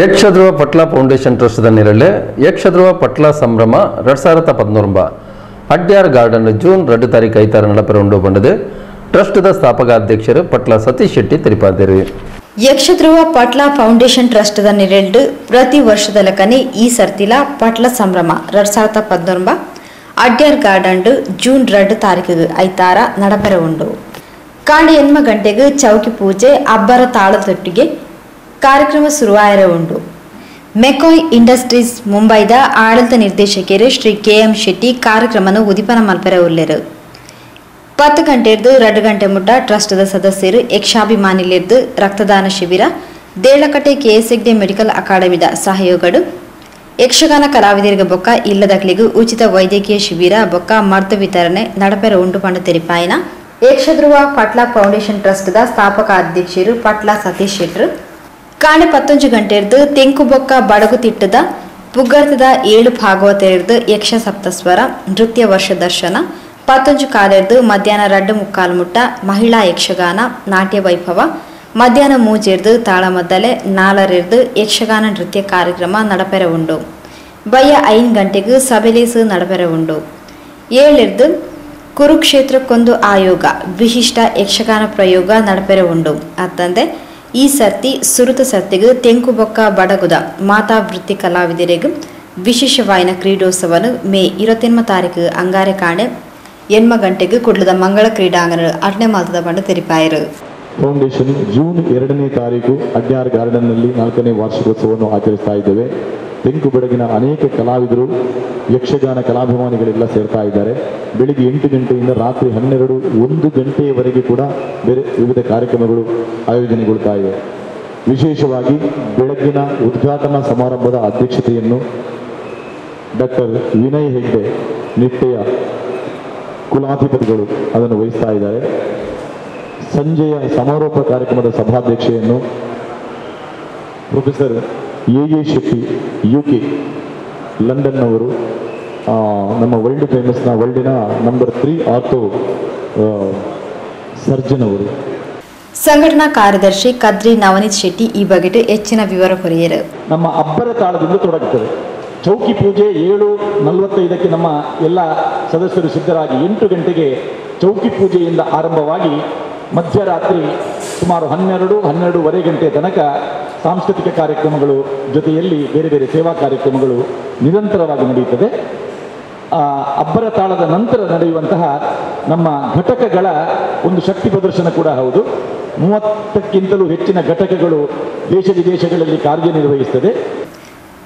Yakshadhruva Patla foundation ಟ್ರಸ್ಟ್ದ ನಿರಳೆ Yakshadhruva Patla ಸಂಭ್ರಮ 2019 Adyar garden June 2 ತಾರೀಕು 5 ನಡಪೆರ ಉಂಡು ಪಂಡದು ಟ್ರಸ್ಟ್ದ ಸ್ಥಾಪಕ ಅಧ್ಯಕ್ಷರು ಪಟ್ಲ ಸತೀಶ್ ಶೆಟ್ಟಿ ತಿಳಿಪಾದರು. ಯಕ್ಷಧ್ರುವ ಪಟ್ಲ ಫೌಂಡೇಶನ್ ಟ್ರಸ್ಟ್ದ ನಿರೆಲ್ಡ್ ಪ್ರತಿ ವರ್ಷದ ಲೆಕ್ಕನೆ ಈ ಸರ್ತಿಲ ಪಟ್ಲ ಸಂಭ್ರಮ 2019 ಅಡ್ಯಾರ್ ಗಾರ್ಡನ್ ಜೂನ್ 2 ತಾರೀಕು 5 ನಡಪೆರ ಉಂಡು. ಕಾಂಡೆ 8 ಗಂಟೆಗೆ ಚೌಕಿ ಪೂಜೆ ಅಬ್ಬರ ತಾಳದೊಟ್ಟಿಗೆ ಕಾರ್ಯಕ್ರಮ ಶುರುವಾಯರ ಉಂಡು. ಮೆಕಾಯ್ ಇಂಡಸ್ಟ್ರೀಸ್ ಮುಂಬೈದ ಆಡಳಿತ ನಿರ್ದೇಶಕರು ಶ್ರೀ ಕೆ.ಎಂ. ಶೆಟ್ಟಿ ಕಾರ್ಯಕ್ರಮವನ್ನು ಉದಿಪನ ಮಲ್ಪೆರ ಉಲ್ಲೆರು. 10 ಗಂಟೆರ್ದು 2 ಗಂಟೆ ಮುಟ್ಟ ಟ್ರಸ್ಟ್ದ ಸದಸ್ಯರು ಯಕ್ಷಾಭಿಮಾನಿಲಿರ್ದು ರಕ್ತದಾನ ಶಿಬಿರ ದೇಳಕಟ್ಟೆ ಕೆಎಸ್ಎಗ್ಡೆ ಮೆಡಿಕಲ್ ಅಕಾಡೆಮಿದ ಸಹಯೋಗಡು ಯಕ್ಷಗಾನ ಕಲಾವಿದರಿಗೆ ಬೊಕ್ಕ ಇಲ್ಲದಕ್ಲಿಗೂ ಉಚಿತ ವೈದ್ಯಕೀಯ ಶಿಬಿರ ಬೊಕ್ಕ ಮರ್ದು ವಿತರಣೆ ನಡಪೆರ ಉಂಡು ಪಂಡ ತೆರಿಪಾಯಿನ ಯಕ್ಷಧ್ರುವ ಪಟ್ಲ ಫೌಂಡೇಶನ್ ಟ್ರಸ್ಟ್ದ ಸ್ಥಾಪಕ ಅಧ್ಯಕ್ಷರು ಪಟ್ಲ ಸತೀಶ್ ಶೆಟ್ರು. ಕಾಣೆ 19 ಗಂಟೆರ್ದು ತೆಂಕು ಬೊಕ್ಕ ಬಡಗು ತಿಟ್ಟದ ಪುಗ್ಗರ್ತದ 7 ಭಾಗವತರಿರ್ದು ಯಕ್ಷ ಸಪ್ತಸ್ವರ ನೃತ್ಯ ವರ್ಷ ದರ್ಶನ 19 ಕಾಲೆರ್ದು ಮಧ್ಯಾಹ್ನ 2:45 ಮುಟ್ಟ ಮಹಿಳಾ ಯಕ್ಷಗಾನ ನಾಟ್ಯ ವೈಭವ ಮಧ್ಯಾಹ್ನ 3 ತಾಳಮದ್ದಲೆ 4 ಯಕ್ಷಗಾನ ನೃತ್ಯ ಕಾರ್ಯಕ್ರಮ ನಡಪೆರ ಉಂಡು. ಬಯ್ಯ 5 ಗಂಟೆಗೆ ಸಭೆಲೇಸು ನಡಪೆರ ಉಂಡು. 7 ಕುರುಕ್ಷೇತ್ರಕ್ಕೊಂದು ಆಯೋಗ ವಿಶಿಷ್ಟ ಯಕ್ಷಗಾನ ಪ್ರಯೋಗ ನಡಪೆರ ಉಂಡು. ಅತ್ತಂದೆ ಈ ಸರ್ತಿ ಸುರುತ ಸರ್ತಿಗೆ ತೆಂಕು ಬೊಕ್ಕ ಬಡಗುದ ಮಾತಾ ವೃತ್ತಿ ಕಲಾವಿದರಿಗೆ ವಿಶೇಷವಾಯಿನ ಕ್ರೀಡೋತ್ಸವನು ಮೇ 28 ತಾರೀಕು ಅಂಗಾರೆ ಕಾಣೆ 8 ಗಂಟೆಗೆ ಕುಡ್ಲದ ಮಂಗಳ ಕ್ರೀಡಾಂಗಣ ಅಟ್ನೆ ಮಾತದ ಬಂಡ ತೆರಿಪಾಯರು. ಫೌಂಡೇಶನ್ ಜೂನ್ 2ನೇ ತಾರೀಕು ಅಡ್ಯಾರ್ ಗಾರ್ಡನ್ನಲ್ಲಿ 4ನೇ ವಾರ್ಷಿಕೋತ್ಸವವನ್ನು ಆಚರಿಸ್ತಾ ಇದ್ದೇವೆ. ತೆಂಕು ಬಡಗಿನ ಅನೇಕ ಕಲಾವಿದರು ಯಕ್ಷಗಾನ ಕಲಾಭಿಮಾನಿಗಳೆಲ್ಲ ಸೇರ್ತಾ ಇದ್ದಾರೆ. ಬೆಳಿಗ್ಗೆ 8 ಗಂಟೆಯಿಂದ ರಾತ್ರಿ 12, 1 ಗಂಟೆಯವರೆಗೆ ಕೂಡ ಬೇರೆ ವಿವಿಧ ಕಾರ್ಯಕ್ರಮಗಳು ಆಯೋಜನೆಗೊಳ್ತಾ ಇವೆ. ವಿಶೇಷವಾಗಿ ಬೆಳಗ್ಗಿನ ಉದ್ಘಾಟನಾ ಸಮಾರಂಭದ ಅಧ್ಯಕ್ಷತೆಯನ್ನು ಡಾಕ್ಟರ್ ವಿನಯ್ ಹೆಗ್ಡೆ ನಿಟ್ಟೆಯ ಕುಲಾಧಿಪತಿಗಳು ಅದನ್ನು ವಹಿಸ್ತಾ ಇದ್ದಾರೆ. ಸಂಜೆಯ ಸಮಾರೋಪ ಕಾರ್ಯಕ್ರಮದ ಸಭಾಧ್ಯಕ್ಷೆಯನ್ನು professor A A Shetty UK ಲಂಡನ್ನವರು, ನಮ್ಮ ವರ್ಲ್ಡ್ ಫೇಮಸ್ನ ವರ್ಲ್ಡಿನ number 3 ortho surgeon ಅವರು. ಸಂಘಟನಾ ಕಾರ್ಯದರ್ಶಿ ಕದ್ರಿ ನವನೀತ್ ಶೆಟ್ಟಿ ಈ ಬಗ್ಗೆ ಹೆಚ್ಚಿನ ವಿವರ ಕೊರಿಯರು. ನಮ್ಮ ಅಬ್ಬರ ತಾಳದಿಂದ ತೊಡಗುತ್ತದೆ. ಚೌಕಿ ಪೂಜೆ 7:45ಕ್ಕೆ ನಮ್ಮ ಎಲ್ಲ ಸದಸ್ಯರು ಸಿದ್ಧರಾಗಿ 8 ಗಂಟೆಗೆ ಚೌಕಿ ಪೂಜೆಯಿಂದ ಆರಂಭವಾಗಿ ಮಧ್ಯರಾತ್ರಿ ಸುಮಾರು 12, 12:30 ಗಂಟೆ ತನಕ ಸಾಂಸ್ಕೃತಿಕ ಕಾರ್ಯಕ್ರಮಗಳು ಜೊತೆಯಲ್ಲಿ ಬೇರೆ ಬೇರೆ ಸೇವಾ ಕಾರ್ಯಕ್ರಮಗಳು ನಿರಂತರವಾಗಿ ನಡೆಯುತ್ತದೆ. ಅಬ್ಬರ ತಾಳದ ನಂತರ ನಡೆಯುವಂತಹ ನಮ್ಮ ಘಟಕಗಳ ಒಂದು ಶಕ್ತಿ ಪ್ರದರ್ಶನ ಕೂಡ ಹೌದು. 30ಕ್ಕಿಂತಲೂ ಹೆಚ್ಚಿನ ಘಟಕಗಳು ದೇಶ ವಿದೇಶಗಳಲ್ಲಿ ಕಾರ್ಯನಿರ್ವಹಿಸುತ್ತದೆ.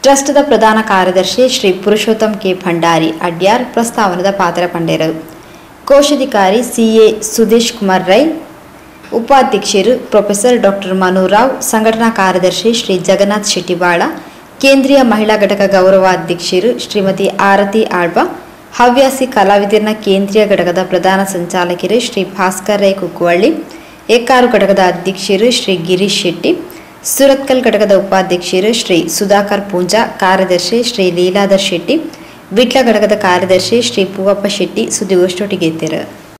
ಟ್ರಸ್ಟ್ದ ಪ್ರಧಾನ ಕಾರ್ಯದರ್ಶಿ ಶ್ರೀ ಪುರುಷೋತ್ತಮ್ ಕೆ ಭಂಡಾರಿ ಅಡ್ಯಾರ್ ಪ್ರಸ್ತಾವನದ ಪಾತ್ರ ಪಂಡೇರು. ಕೋಶಾಧಿಕಾರಿ ಸಿಎ ಸುದೇಶ್ ಕುಮಾರ್ ರೈ, ಉಪಾಧ್ಯಕ್ಷರು ಪ್ರೊಫೆಸರ್ ಡಾಕ್ಟರ್ ಮನುರಾವ್, ಸಂಘಟನಾ ಕಾರ್ಯದರ್ಶಿ ಶ್ರೀ ಜಗನ್ನಾಥ್ ಶೆಟ್ಟಿಬಾಳ, ಕೇಂದ್ರೀಯ ಮಹಿಳಾ ಘಟಕ ಗೌರವಾಧ್ಯಕ್ಷರು ಶ್ರೀಮತಿ ಆರತಿ ಆಳ್ವ, ಹವ್ಯಾಸಿ ಕಲಾವಿದರನ ಕೇಂದ್ರೀಯ ಘಟಕದ ಪ್ರಧಾನ ಸಂಚಾಲಕರು ಶ್ರೀ ಭಾಸ್ಕರ್ ರೈ ಕುಕ್ಕುವಳ್ಳಿ, ಎಕ್ಕಾರು ಘಟಕದ ಅಧ್ಯಕ್ಷರು ಶ್ರೀ ಗಿರೀಶ್ ಶೆಟ್ಟಿ, ಸುರತ್ಕಲ್ ಘಟಕದ ಉಪಾಧ್ಯಕ್ಷರು ಶ್ರೀ ಸುಧಾಕರ್ ಪೂಂಜಾ, ಕಾರ್ಯದರ್ಶಿ ಶ್ರೀ ಲೀಲಾಧರ್ ಶೆಟ್ಟಿ, ವಿಟ್ಲ ಘಟಕದ ಕಾರ್ಯದರ್ಶಿ ಶ್ರೀ ಪೂವಪ್ಪ ಶೆಟ್ಟಿ ಸುದ್ದಿಗೋಷ್ಠಿಗೆ ಇದ್ದರು.